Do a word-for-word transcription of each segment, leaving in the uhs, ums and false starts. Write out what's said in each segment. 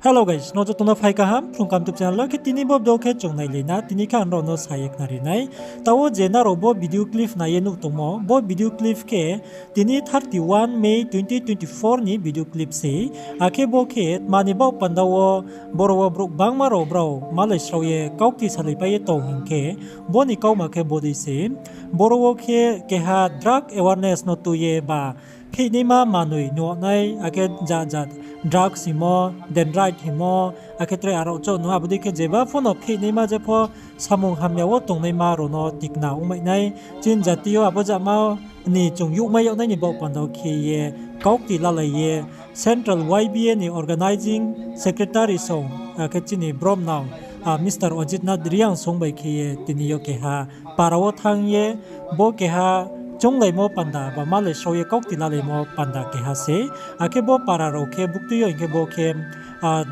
Hello guys, no joto no phai kaham, Phrung Kaham YouTube channel wo khe tini bo video khe chung nailai na, tini khe ang rao no sa ye khnari nai. Taoh wo je nrao bo video clip nai ye nuh tongmo, bo video clip khe tini thirty one May twenty twenty four ni video clip se. Akhe bo khe tma ni baoh panda wo boro wo brouh gbangma rao brao malai srao ye kaukti salaipai ye tong hing khe, bo ni kauma khe bodei se. Boro wo khe keha drug awareness no tui ye ba phihnaima manoi nuhnai, akhe jat jat drugs hingmo, dendrite hingmo, akhe tre aro choh no abo dei khe jeba pho no phihnaima jepho samung hamya wo tongnaima rao no tikna ongmai nai. Chini jati yo abo jama ni chung youhmai yag nai ni baoh panda wo khe ye kaukti lalai ye Central Y B A ni Organizing Secretary song, akhe chini bromnang, Mister Ajit Nath Reang song bai khe ye tini yo keha para wo thanng ye bo keha chounglaimo panda ba malai srao ye kaukti lalaimo panda keha se. Akhe bo para rao khe buktui yo hing khe bo khe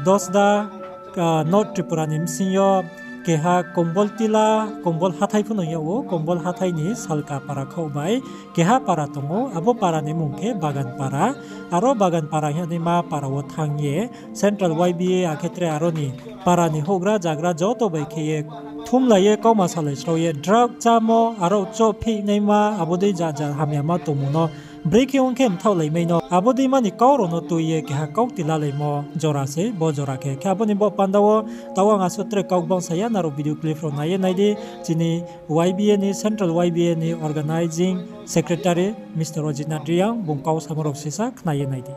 Dosda, North Tripura ni bsing yo keha Kombol Tila, Kombol hathái pho no yag ou, Kombol hathái ni Salka para khaoh bai keha para tong ou, abo para ni mmung khe Bagan para. Aro Bagan para hingnaima para wo thanng ye Central Y B A akhe tre aro ni para ni houhgra zagra joto bai khe ye thumlai ye kauma salai srao ye drug chámo, aro choh phihnaima, abo dei jat jat hamyama tongmung no brekhe ong khe mthaohlaimai no, abo dei ma ni kau rao no tui ye keha kaukti lalaimo jora se bo jora khe. Khe abo ni baoh panda wo taoh ang asuh tre kau gbang sa ya, nrao video clip rao nai ye nai di, chini Y B A ni, Central Y B A ni Organizing Secretary Mister Ajit Nath Reang bung kau samo rao sisa khna ye nai di.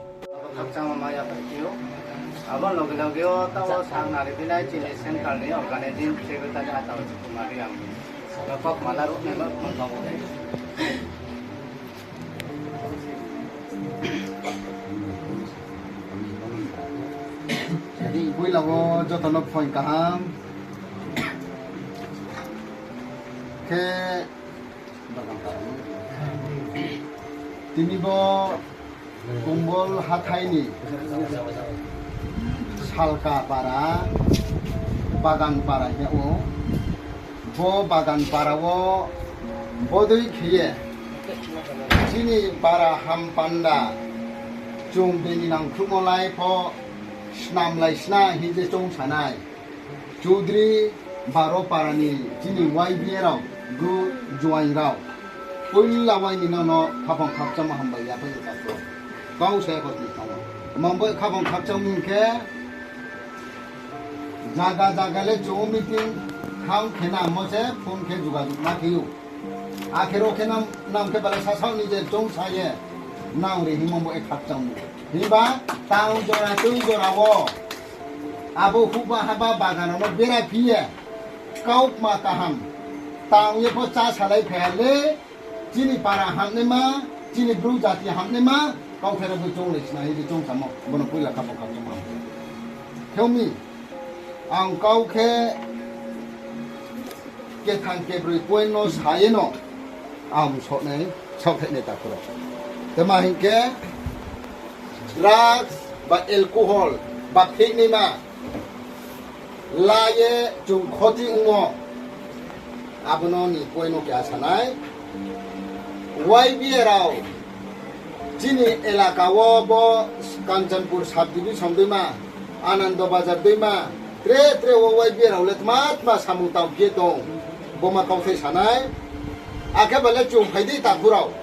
Khakchangma ma yaphaih phi ou. Abo loge loge wo taoh wo sa nari phi nai chini central ni organizing secretary Atal Kumar Reang. Kok ma laruh nai ma kma kau. Poila wo joto no phoing kaham. Khe tini bo Kumbol hathái ni Salka para, Bagan para hing yag ou. Bo Bagan para wo bodei khe ye chini para ham panda chung bini nangkhruhmo lai pho snamlai sna hing je choung sa nai. Chudri baro para ni chini Y B A rao, bru juaing rao, poila waini no no khaphang khakchangma hambai yaphaih ye ta pho. Kau se kho tini thanng ou. Mangbo khaphang khakchangma hing khe, zaga zaga le chung meeting khang khe namo se phone khe jogajog ma khe ou. Akhe ro khe nam, nam khe bale sasaoh ni je choung sa ye nang ri hingmo bo e khakchangmo. Himba tang jora tui jora wo abo huhba haba bagan rao no bera phi ye, kaukma kaham tang ye pho chá salai phai ha le, chini para hamnaima, chini bru jati hamnaima, kauthai rao bo chounglai sna ye je choung samo, bo no poila khaphang khakchangma. Khe mi, ang kau khe kethang kebroi point no sa ye no ang saoh nai, saohthaih nai takhu rao. Tma hing khe, drugs ba alcohol ba phihnaima la ye chung khoti ongmo, abo no ni point no keha sa nai. Y B A rao chini elaka wo bo Kanchanpur sub division deima, Anando Bazar deima, tre tre wo Y B A rao le tma tma samung tang phi ye tong, bo ma kauthai sa nai. Akhe ba le chung phai di takhu rao.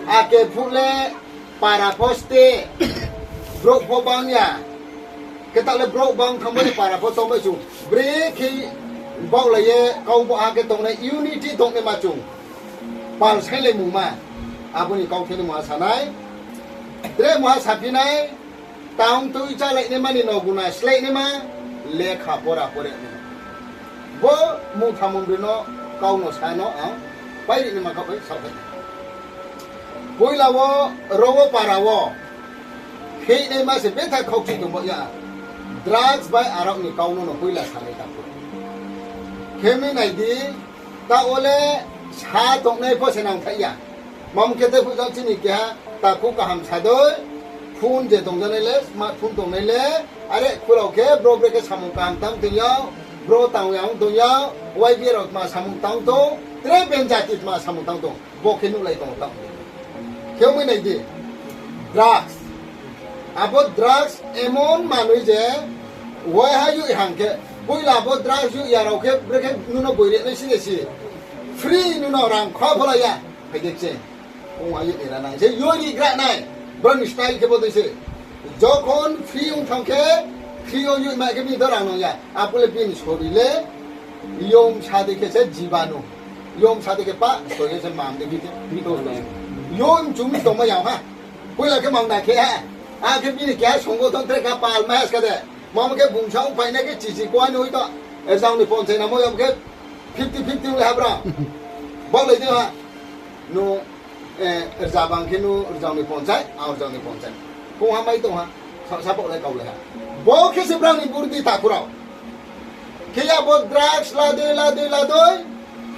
Ake phuh le para pho ste, brouh pho bang ya. Khe taoh le brouh bang thanngmo ni para pho tongbai chung. Brekhe baohlai ye kau bo ha khe tongnai unity tongnaima chung. Pal sailaimungma. Abo ni kauthai ni mungha sa nai. Tre mungha saphi nai. Tang tui chálainaima ni no guna sláinaima, lekha pora pore nai. Bo mungtham mungbroi no kau no sa no ang pairi naima khaoh bai saohphai nai. Poila wo, ro wo para wo, phihnaima se betha khaukchi tongbo ya. Drugs bai arao ni kau no no poila sanai tang pho. Khe mi nai di, taoh wo le sa tongnai pho se nangthai ya. Mamo khe tei phuh jang chini keha takhu kaham sa dei, phone je tongjanai le, smartphone tongnai le, are khurao khe bro brekhe samung kaham tang tong ya, bro tang ya ong tong ya, Y B A rao tma samung tang tong, tre ben jati tma samung tang tong, bo khe nuhlai tong tang. Khe ongwi nai di, drugs. Abo drugs emon manwi je, Waiha youh hang khe, poila bo drugs youh ya rao khe, brekhe nung no boi ri nai si de si. Free nung no rang kha pho la ya. Phai de khe. Ong ha youh ni ra nai se, youh ri gra nai. Brao ni style khe bo dei se. Jokhon free ong thang khe, free ong youh ma khe bini do rang nang ya. Apo le bini sori le, yom sa dei khe se jibanu. Yom sa dei khe pa, sori se mam dei khe. Yom chung tongma ya ha. Poila khe mang da khe ha. Akhe bini keha songgothon tre ka pal ma ska de. Mamo khe bungsa ong painai khe chichi kuanoi to. Rjang ni ponchai namo yam khe fifty fifty le ha bra. Bo lai de ha. Nu, rja bang khe nu rjang ni ponchai, ang rjang ni ponchai. Kong ha mai tong ha. Sa, sa bo le kau le ha. Bo khe se brao ni burdi takhu rao. Khe ya bo drugs la dei, la dei, la dei.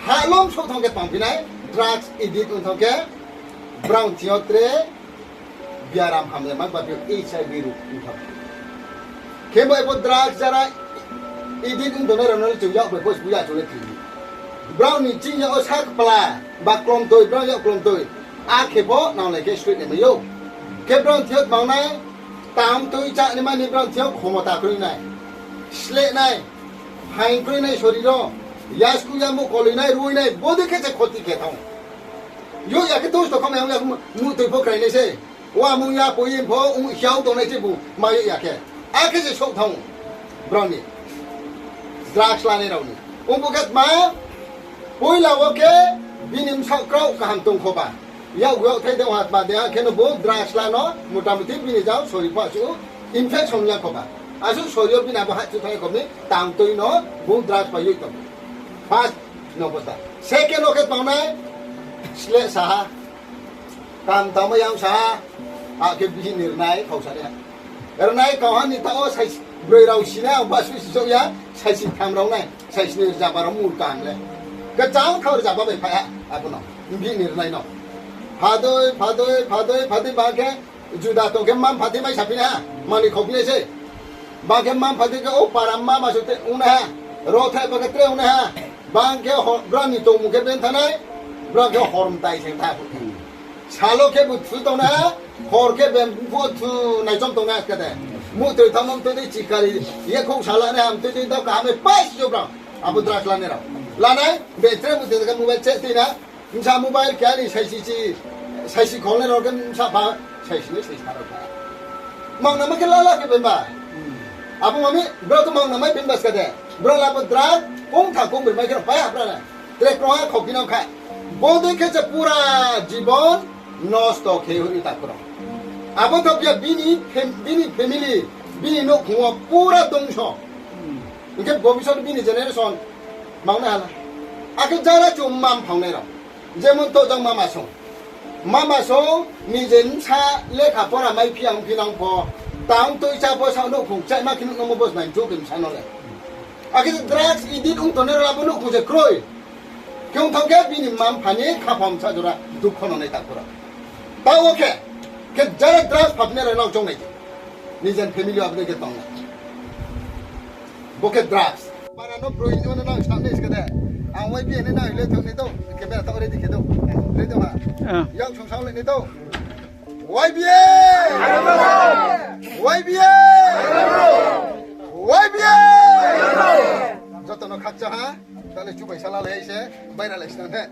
Halong souh thang khe tangphi nai. Drugs addict ong thang khe. Brao thing yo tre biaram hamya ma ba phi HIV rug ong thang. Khe bo ebo drugs jara addict ong tongnai rao no le chung yak bai pho sbu ya chung le kri. Brao ni chini yak wo sa kpla ba klomtoi, brao yak klomtoi. Akhe pho nang lai khe soi nai mai ou. Khe brao thing yo tmang nai, tang tui chá ni mani brao thing yo khomota kroi nai. Sleh nai, haing kroi nai sori ro, yasku yamu koloi nai, rui nai, bodei khe se khoti khe thanng. Youh ya khe dusto khamai ong ya khe muhtoi pho krai nai se. Wa mung ya poi pho, ong hiao tongnai se bu, ma youh ya khe. Akhe se souh thanng. Brao ni. Drugs lanai rao ni. Ong bo khe tma, poila wo khe bini bsaoh kraoh kaham tong kho ba. Yak yak thai de ha tma de ha khe no bo drugs la no, motamuti bini jang sori pho asuh infection ya kho ba. Asuh sori yo bini abo hahchu thang kho ni, tang tui no, bo drugs bai youh tong. First no bo ta. Second no khe tma nai, sleh sa ha. Kam tangma yang sa ha, akhe bihih ni rnai khausa nai ha. Rnai kau ha ni taoh wo sai, broi rao sinai, ang ba sui si souh ya, saisi tham rao nai, saisi ni rzaba rao mul kaham le. Kchang thao rzaba bai phai ha, abo no, bihih ni rnai no. Phadoi, phadoi, phadoi, phadoi, ba khe, juda tong khe mma mpha dei mai saphi nai ha, manoi khauphi nai se. Ba khe mma mpha dei khe, o para mma ma so te ong nai ha, ro thai ba khe tre ong nai ha. Bang khe hor, brao ni tongmung khe bentha nai, brao khe hor mtai se tha. Salo khe bu thu tong nai ha, hor khe ben bu thu naichom tong nai ha khe de. Muhtoi thanngmo mtoi dei chikari, ye khou sala nai ha, mtoi dei dao kaham pai si yo brao. Abo drugs lanai rao. Lanai, betre muhtoi khe mobile check tui na, bsa mobile khe ani saisi chi, saisi kholnai rao khe bsa pha, saisi ni saisi tha rao pha. Mangnama khe lala khe bemba. Abo mami, brao to mangnamai bemba ska de. Brao labo drugs, kongtha kongbroi mai khe rao pai ha brao le. Tre krungha khauphi nang kha. Bodei khe se pura jibon nosto khe hoih ni takhu rao. Abo tho phi ya bini fam-, bini family, bini nouhkhong wo pura dongso. Hing khe bobisot bini generation mangnai hala. Akhe jara chung mma mphangnai rao. Jemon to jang mama song. Mama song, nije bsa lekha pora mai phi ya ongphi nang pho. Tang tui chá pho sa nouhkhong chaima khe nuh nangmo bo snai chu khe bsa no le. Akhe drugs addict ong tongnai rao abo nouhkhong se kroi. Khe ong thang khe bini mma mpha ni khaphang sa jora dukho no nai takhu rao. Taoh wo khe, khe jara drugs phapnai rao nang choung nai di. Nijen family abo dei khe tong nai. Bo khe drugs. Para no broi no nang sa nai ska de. Ang Y B A ni nai le thang nai to. Camera to ready khe to. Ready ma. Yang song sa le nai to. Y B A! Y B A! Y B A! Joto no khakcha ha. Tale chubai sala le se. Baira le sna ne.